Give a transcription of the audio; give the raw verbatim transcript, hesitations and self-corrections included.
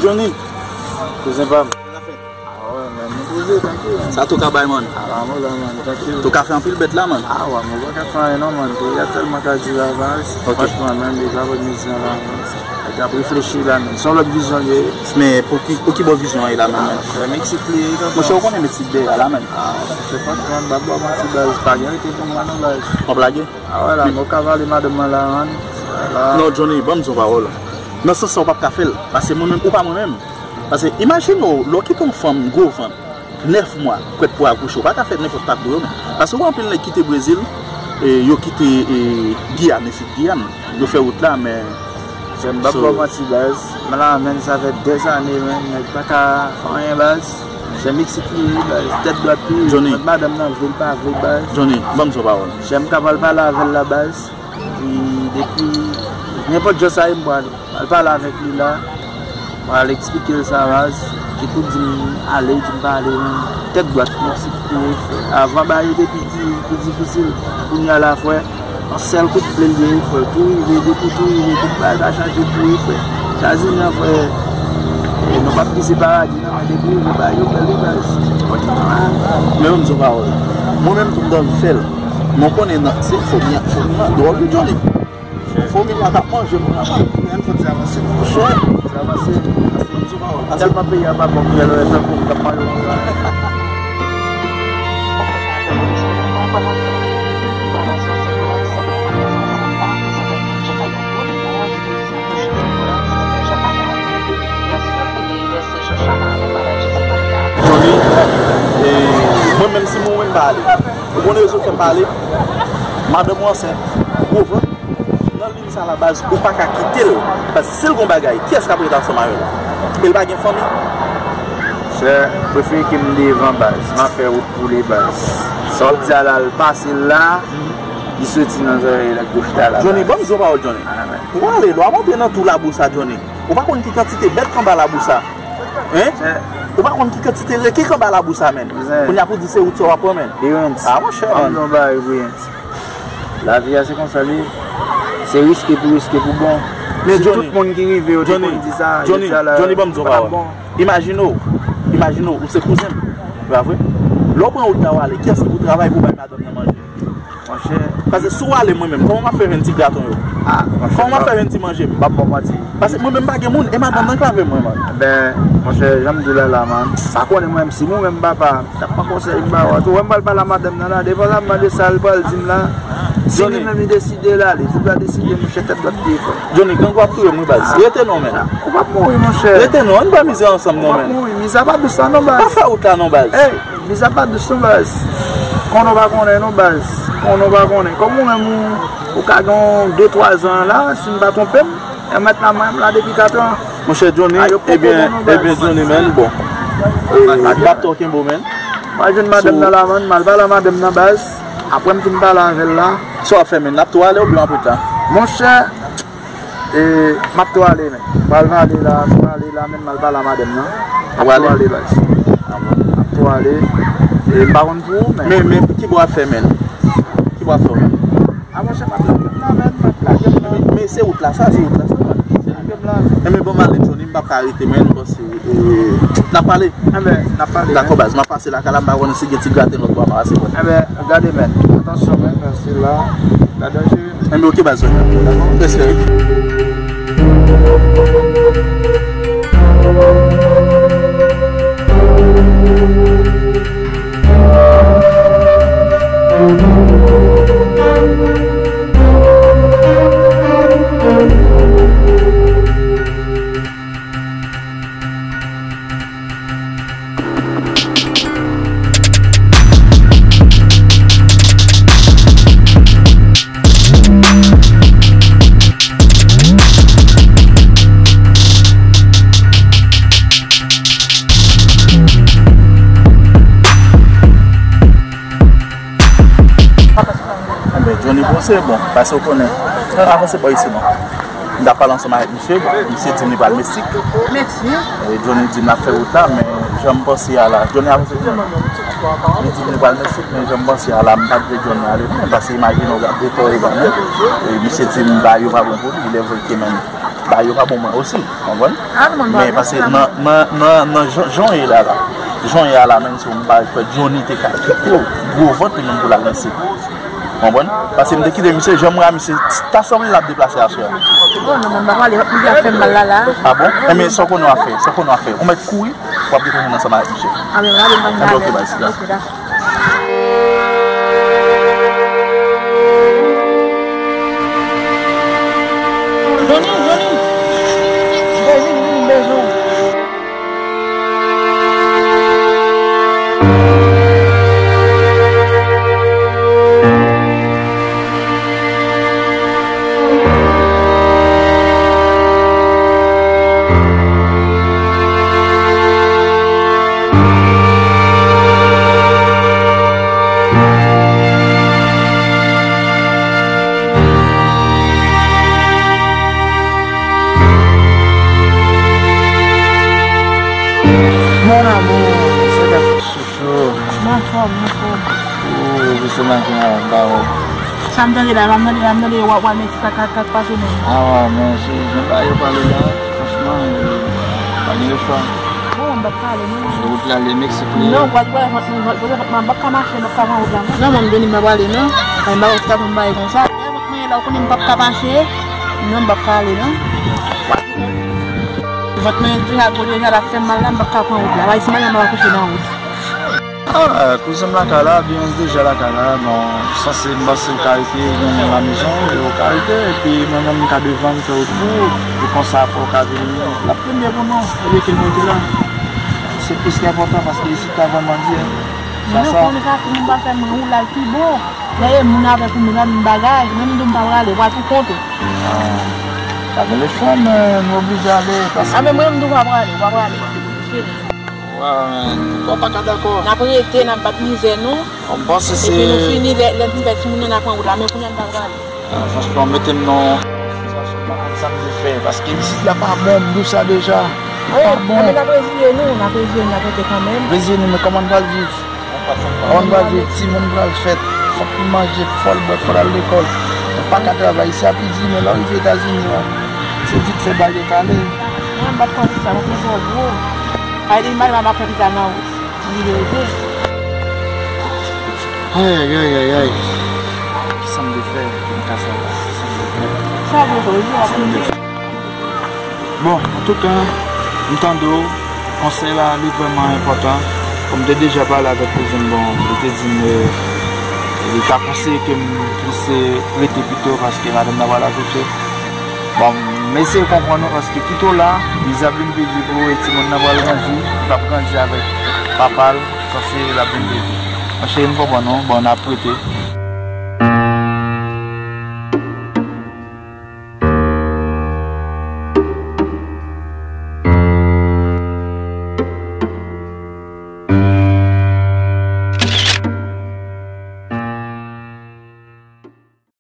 Johnny, kouzen pa m. Ah, wè, men nou poze, trankil, men. Sa tou ka bay, man? Ah, la, mwen la, man, trankil. Tou ka fè anpil bèt la, man. Ah, wè, mwen pa ka fè anyen, non, man. Peyi a tèlman ka di la, baz. Ok. Franchman, men, deja, mwen mizan la, man. Nèg ap reflechi la, men. Se yon lòt vizyon li ye. Men, pou ki, pou ki bò vizyon an ye la, men, men? Ah, Meksik li ye, tonton. Monchè, ou konnen Meksik dèyè la, men. Ah, se franchman, m p ap ba w manti, baz. Pa gen rete pou mwen, non, baz. W ap lage? Ah, wè, la, men mwen ka vale madanm nan la, man. La. Non, Johnny, ban m di yon pawòl. Nan sans sa, ou p ap ka fè l. Paske mwen menm, ou pa mwen menm. Paske imajine w, lè w kite yon fanm gwo vant, nèf mwa, prèt pou akouche, ou pa ka fè nenpòt pa pou yo menm. Paske ou wè anpil nèg kite Brezil, e, yo kite, e, Giyàn, e, Sid Giyàn. Yo fè wout la, men. Jèn, m p ap ba w manti, baz. Men la, men, sa fè dèzane, men, nèg pa ka fè anyen, baz. Jèn Meksik li ye, baz. Tèt dwat li ye. Johnny. Madanm nan vle, l pa vle, baz. Johnny, ban m di yon pawòl. Jèn, m ka pral pale avè l la, baz. Epi depi nenpòt jan sa ye, m pral, pral pale avèk li la. M pral eksplike l sa, baz. Li tou di m ale, li di m pa ale, men tèt dwat, men se pou frè. Avan bagay yo te pi di, pi difisil. Kounye a la, frè, yon sèl kout ple l genyen, frè. Tou rive, depi tou rive, tout bagay pa chanje pou li, frè. Etazini an, frè, e, nou p ap di se paradi, non, men depi rive, bagay yo bèl, wi, baz. Men yon ti pawòl. Mwen menm tou m t anvi fè l. Men w konnen nan, se fomi an, fomi an dwòl wi, Johnny. Fomi la t ap manje moun anvan. Men fò ti avanse, non. Chè. Ti avanse. Tèlman peyi a pa bon, kounye a nou wè tankou m t ap manje moun anvan. Johnny, e, mwen menm si mwen, mwen pa ale. Ou konnen rezon k fè m pa ale? Madanm ou ansent. Ou konprann? Nan liy sa la, baz, ou pa ka kite l. Paske si l gon bagay, kiyès k ap ret ansanm avè l? E l pa gen fanmi? Chè, prefere ke m devan, baz. M ap fè wout pou li, baz. Sa w di a la, l pase l la, li soti nan zòrèy l ak goch la, la. Johnny, ban m di w pawòl, Johnny. Ah, men. Ou ale, lè w ap antre nan tou labou sa, Johnny. Ou pa konn ki kantite bèt k anba labou sa. Hein? Chè. Ou pa konn ki kantite reke k anba labou sa, menn. Kounye a pou di se wout sa w ap pran, menn. Li rent. Ah, monchè, menn. An non, bay, wi. Lavi a se konsa li ye. Se riske pou riske pou bon. Men si Johnny, tout moun ki rive yo te konn di sa, yo di a la, Johnny, ban m di w pawòl. Imajine w, imajine w, ou se kouzen m, pa vre? Lè w pran wout la w ale, kiyès ki pou travay pou bay madanm nan manje? Monchè. Paske si w ale mwen menm, kòman m ap fè jwenn ti graton yo? Ah, monchè, kòman m ap fè jwenn ti manje m? M p ap ba w manti. Paske mwen menm m pa gen moun, e madanm nan k lave mwen, man. Ben, monchè, jan m di w la la, man, m pa konnen mwen menm si mwen menm papa, t ap pran konsèy m ba w a tou. Wè m pral pale a madanm nan la, devan l ap mande sa l pral di m la. Si li menm li deside l ale, si l pa deside, monchè, tèt dwat li ye, frè. Johnny, grangou ap touye m wi, baz. Rete non, menn. Ou p ap mouri, monchè. Rete non, ann pran mizè ansanm non, menn. Ou p ap mouri, mizè pa dous sa non, baz. Pa fè wout la non, baz. Ey, mizè pa dous non, baz. Konnen w pa konnen non, baz. Konnen w pa konnen. Kòm ou menm ou, ou ka gen yon de twa zan la, si m pa twonpe m. Yon mèt la, mwen, m la depi kat an. Monchè Johnny, ebyen, ebyen, Johnny, menn, bon. E, bab to kenbe w, menn. Mwen jwenn madanm nan la, man, m al pale a madanm nan, baz. Apre m fin pale avè l la. Sa w ap fè, menn? N ap tou ale oubyen w ap ret la? Monchè, e, m ap tou ale, menn. M pral pale la, tou ale la, menn, m al pale a madanm nan. M ap tou ale, baz. M ap tou ale. E, m pa konn pou ou, men. Men, men, ki bò w ap fè, menn? Ki bò w ap fè, menn? Ah, monchè, m ap lage m nan, menn, m ap lage m nan. Men, men se wout la, sa, se wout la, sa, man. Se lage m nan. Enben, bon, m ale, Johnny, m p ap ka rete, menn, paske, e, n ap pale. Enben, n ap pale, dakò, baz, m ap pase lakay la, m pa konnen si gen ti graten lòt bò a, m a pase, bon. Enben, gade, menn, atansyon, menn, paske la, la danje, wi, menn. Enben, ok, baz, dakò. Respè, wi. Enben, Johnny, bon, se bon, paske w konnen, avanse bò isi non. M t ap pale ansanm avèk misye, bon, misye di m li pral Meksik. Meksik? E Johnny di m l ap fè wout la, men jan m panse a la, Johnny avanse pou mwen. Li di m li pral Meksik, men jan m panse a la, m pa t vle Johnny ale non, paske imajine w ap detòre ban mwen. E misye di m bagay yo pa bon pou li, lè vre ke menm. A yo pa bon mwen osi, konprann? Men pase nan, nan, nan, nan jan, jan w ye la la, jan w ye a la, menm si w pa kwè Johnny te ka kite w, gwo vant li menm pou l al ranse. Konprann? Pase m te kite misye, jan m wè misye, ta sanble l ap deplase aswè a. Oh non, mwen pa prale, misye ap fè m mal la la. A bon? Enben, sa w konnen w ap fè, sa w konnen w ap fè. Ou mèt kouri, w ap retounen ansanm avèk misye. A men, prale, mwen pa prale. Enben, ok, baz, la. Ok, dakò. Johnny, Johnny! Vini, vini, m bezwen w. Mon amour, se la. Chouchou. Mwen anfòm, mwen anfòm. Ou, ou se maten an, ba ou. Sa m tande la, m tande la, m tande w ap, w ap met ti kaka, kaka pase menm. A, men se jan bagay yo pale la, franchman, e, pa gen lechwa. Bon, m p ap pale, non. Wout la, ale Meksik li ye. Non, w ap wè, vant mwen, vant mwen, vant mwen, m p ap ka mache, m p ap ka pran wout la, non. Non, mwen, m vini, m p ap ale, non. Kay m pa wè ta pou m bay konsa. Lè vant mwen la, ou konnen m p ap ka mache, non, m p ap ka ale, non. Vant mwen deja gwo, deja l ap fè m mal la, m p ap ka pran wout la. Bay si madanm mwen akouche nan wout. Ah, kouzen m lakay la, Beyonce deja lakay la, bon, sanse m panse ou ka rete nan lamezon, e ou ka rete, epi mwen menm m ka devan m fè wout pou ou, e konsa apre ou ka vini, l ap pi byen pou nou, olye ke nou rete la. Se plis ki enpòtan, paske isit la vrèman di, sa, sa. Mwen konn sa, si moun pa fè mwen wout la, l pi bon. Lè e moun avèk ou, moun nan bagay, menm m di w m pa prale, w pral pou kont ou. Ah, pa gen lechwa, men nou oblije ale, paske. Ah, men mwen, m di w pa prale, w pa prale. Fini. Waw, men, kò pa ka dakò. N ap rete, n ap bat mizè nou. Bon, m panse se. Epi nou fini, lè, lè nou fè timoun nan, n a pran wout la, men kounye a n pa prale. Ah, franchman, mete m nan yon sitiyasyon m pa konn sa m dwe fè, paske isit la pa bon, m di w sa deja. Li pa bon. Wi, men n ap reziye nou, n ap reziye nou, n ap rete kanmenm. Reziye nou, men kòman n pral viv? Kòman n pral viv? Timoun pral fèt, fòk li manje, fò l bwè, fò l al lekòl. Ou pa ka travay, se ap di, men lè w rive Etazini an, se vit fè bagay yo kale. Mwen, m p ap pran sa, mwen pran twò gwo. Ay, li mal, m ap pran pita nan wout. Li verite. Ay, ay, ay, ay, ay. Kisa m te fè pou m ka sa la? Kisa m te fè? Sa vle fè, wi, sa vle fè. Bon, antouka, m tande w, konsèy la, li vrèman enpòtan. Kòm m te deja pale avèk kouzen m, bon, li te di m, eh, li ta konseye ke m plis, eh, rete pito, paske madanm nan pral akouche. Bon, m eseye konprann ou, paske pito la, li ap vin pi di pou e timoun nan pral grandi, li p ap grandi avèk papa l, sanse l ap vin pi di. Monchè, m konprann ou, bon, n ap rete.